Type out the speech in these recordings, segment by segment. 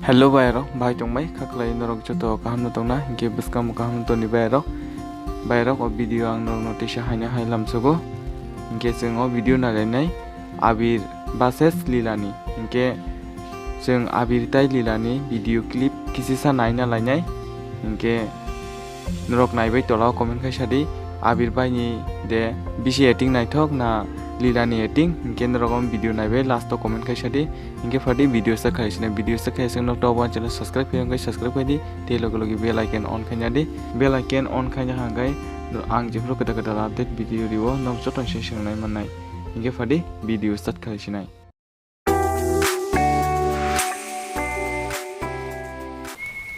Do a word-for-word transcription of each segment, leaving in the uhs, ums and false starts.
Hello bayarok, bahai tongbai, khaklai norok joto kaham no tongna, hinkhe bwskango kaham no tongni bayarok. Bayarok o video ang norokno teisa haino hai lamsogo. Hinkhe chwng o video nailainai Abir versus Lilani. Hinkhe chwng Abir tai Lilani video clip kisisa naina lainai. Hinkhe norok naibai tola o comment khai sadi, Abir bai ni de bisi acting naithok na Lilani acting, hinkhe norok o video naibai last o comment khai sadi. Hinkhe phadi video start khai sinai, video start khai sing nok to wan channel subscribe khai, hinkhe subscribe khai di, tei loge loge bell icon on khai di, bell icon on khai hangkai ang jephru kwtal kwtal update video rio nok joto se swngnai mannai. Hinkhe phadi video start khai sinai.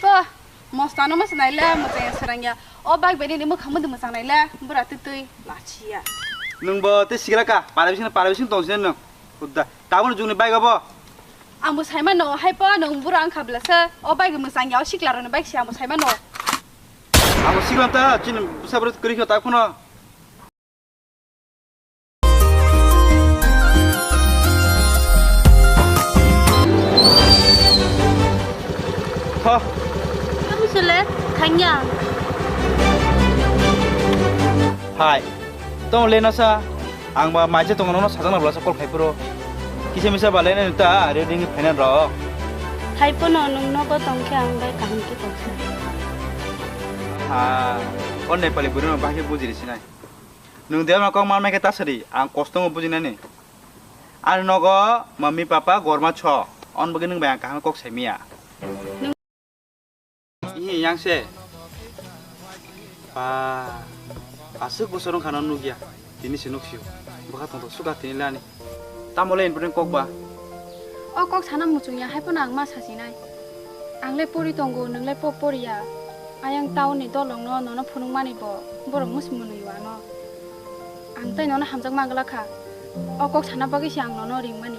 Bah, mostano mo swnai le, mo chaya srangya. O bike bai nini mwkhang mudi mwchang nai le, bura twi twi lachiya. Nwng bo tei sigra ka, para bising, para bising tong sini nwng. Hudda, tabuk juni bike obo. Ang bo saimano, hai po nwng bura wngkha bwlasa. O bike mwchang ya, o sikla rokni bike se ang bo saimano. Ang bo sikla ta, chini bwsa bwrwi kwrwi khe ta phano. Tho. Kamu sele, thangya. Hai. Tong le nasa. Ang ba maise tongo nono sajak na bwlasa call khai phuru. Kisa misa ba le nani ta, ready ni phaina rok. Hai pono nwng nogo tongkhe ang bai kaham khe tongsa. Ha. O Nepali bwrwi no bahai khe bujiri sinai. Nwng de ma kok ma mai khe ta sari, ang kosto ngo bujinani. Ani nogo mami papa gorma cho, on bagwi nwng bai ang kaham kok sai miya. Ihi yang se. Pa, aswk bosor wngkha no nukya, tini se nuksio. Bwkha tongthok sukha tini le ani. Tamo le important kok ba? O kok sana muchung ya, hai phano ang ma sasinai. Ang le pori tongo, nwng le po poriya. Ayang town ni dolong no, nono phunuk mani bo, borok musi mwnwi wano. Ang tei nono hamjak ma glak kha. O kok sana bagwi se ang nono ring mani.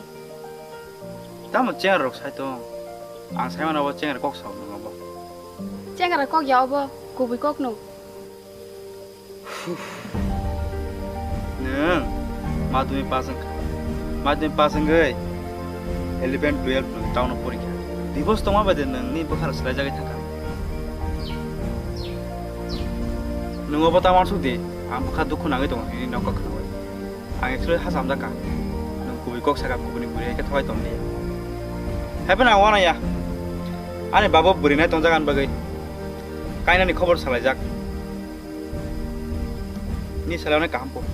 Tamo chengra rok sai tong? Ang sai mano bo chengra kok sao nwng obo. Chengra kok ya obo, kubui kok no. Nwng madhyamik pass wngkha. Madhyamik pass wngwi eleven, twelve nwng town o porikha. Divorce tongma bai de nwng ni bwkha rok swlai jagwi thangkha. Nwng obo ta uansuk di, ang bwkha dukhu nangwi tongo nini nogo khnaui. Ang actually hacham jakha. Nwng kubui kok saka kubuni bwrwi hai khe thowai tong liya. Hai phano ang uanaiya. Ani babo bwrwi nai tongjak ani bagwi. Kainani khobor salaijak. Ni salai onek kaham po.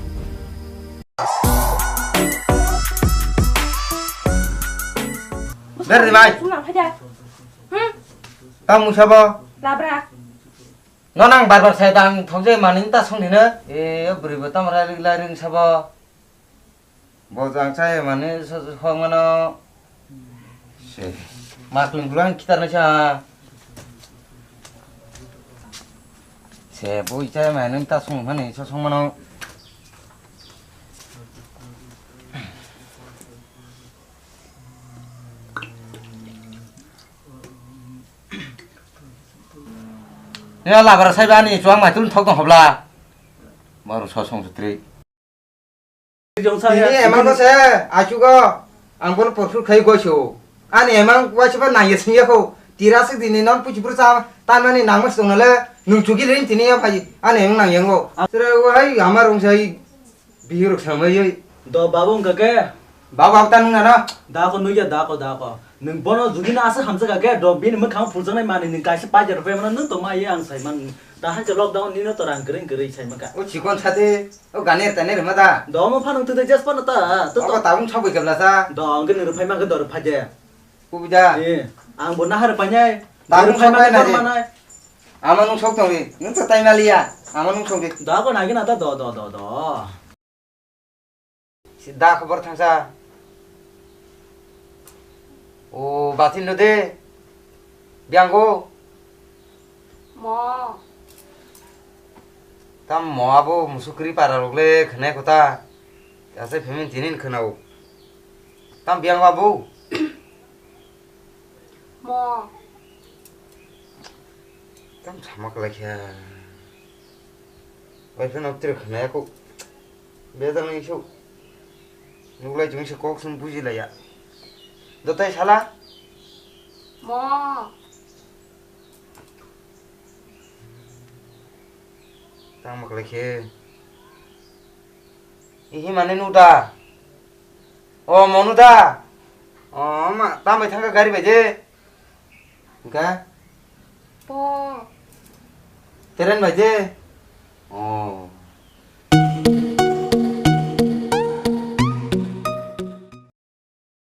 Ber di bai. Sung lang khaja. Hmm? Tamo sabo? Labra. No nang bar bar sai tang thokjai mani ta song ni na. E bwrwi bo tamo ra ri la ring sabo. Bo jang chai mani so so mano. Se. Makling bulang kitar na cha. Se bo chai mani ta song mani so song mano. Ni labra sai ba ni chuang mai tul thok tong hobla. Baro so song sutri. Tini emang ko se, achugo, ang bono porfur khai goi se o. Ani emang waisa ba nangya singya ko, tira sik dini non puchi puru sa, tanmani nangma song nale, nung chuki ring tini ya bhai, ani emang nangya ngo. Sira wai, ama rong sai, bihi rok samai yoi. Do babu wngkha khe? Babu, babu ta nung nana? Da ko nugya, da ko, da ko. Nwng bono jodi no aswk hamjak kha khe, do bini mwkhang phuljaknai manwi nwng kaisa paida rw phaimano nwng tongma ye ang saiman. Da hai khe lockdown nino to rang kwrwi kwrwi saiman kha. O chikon sate, o ganir tanir hwnma da? Do omo phano twi twi jes phano ta, to Obo to. Tabung sabwi khe blasa? Do hwnkhe nwng rw phaima khe do rw phai de. Kubui da? Eh, ang bo nahar painai. Tabung Rw phaima sabai khe na do de. Manai. Ama nwng sok tongwi, nwng to taima liya. Ama nwng sok di. Do ko nagi na ta do do do do. Si da khobor thangsa. O, batin lo de. Biango. Mo. Tam mo abo musukri para rok le khnai kota. Asai phemin tinin khnao. Tam biango abo. Mo. Tam sama kalaikha. Bai phano tiri khwnaya kho. Bejak ni su. Nuklai chwng se kok sung buji laya. Dotai sala. Mo. Tang maklai khe. Ihi mane nu da. O monu da. O ma tambai thangka gari bai je. Hingka? Po. Teren bai je. O.